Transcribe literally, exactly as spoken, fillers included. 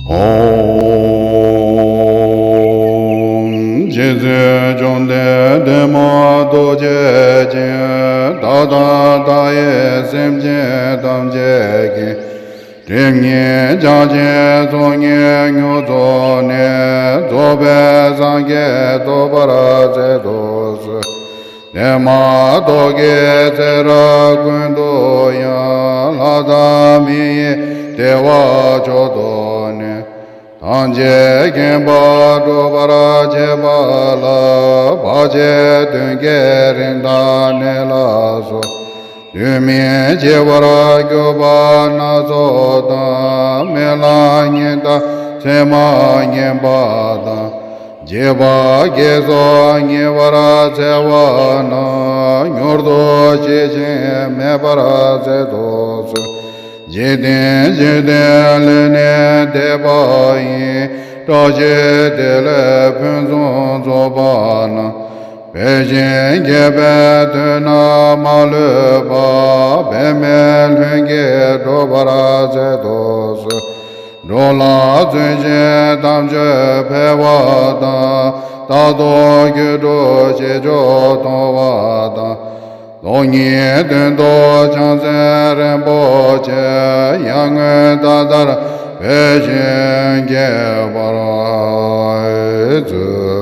ཨོཾ། རྗེ་བཙུན་བཅོམ་ལྡན་འདས་མ་ཐུགས་རྗེ་ཅན། བདག་དང་མཐའ་ཡས་སེམས་ཅན་ཐམས་ཅད་ཀྱི། སྒྲིབ་གཉིས་བྱང་ཞིང་ཚོགས་གཉིས་མྱུར་རྫོགས་ནས། རྫོགས་པའི་སངས་རྒྱས་ཐོབ་པར་མཛད་དུ་གསོལ། དེ་མ་ཐག་གི་ཚེ་རབས་ཀུན་ཏུ་ཡང་། ལྷ་དང་མི་ཡི་བདེ་བ་མཆོག་ཐོབ་ནས། ཐམས་ཅད་མཁྱེན་པ་སྒྲུབ་པར་བྱེད་པ་ལ། བར་ཆད་གདོན་བགེགས་རིམས་དང་ནད་ལ་སོགས། དུས་མིན་འཆི་བར་གྱུར་པ་སྣ་ཚོགས་དང་། རྨི་ལམ་ཉི་ལྟར་མཚན་མ་བརྙེས་པ་དང་། བྱིས་པ་སྐྱེ་སོགས་ཉེ་བར་འཚེ་བ་རྣམས། མྱུར་དུ་ཞི་ཞིང་མེད་པར་མཛད་དུ་གསོལ། འཇིག་རྟེན་འཇིག་རྟེན་ལས་ནི་འདས་པ་ཡི། བཀྲ་ཤིས་བདེ་ལེགས་ཕུན་སུམ་ཚོགས་པ་རྣམས། འབད་ཞིང་རྒྱས་པའི་དོན་རྣམས་མ་ལུས་པ། འབད་མེད་ལྷུན་གྱིས་འགྲུབ་པར་མཛད་དུ་གསོལ། འགྲོ་ལ་བརྩོན་ཞིང་དམ་ཆོས་འཕེལ་བ་དང་། རྟག་ཏུ་རྒྱུད་དྲུག་བྱེད་ཕྱོགས་མཐོང་བ་དང་། སྟོང་ཉིད་དོན་རྟོགས་བྱང་སེམས་རིན་པོ་ཆེ། ཡར་ངོའི་ཟླ་ལྟར་འཕེལ་ཞིང་རྒྱས་པར་མཛོད།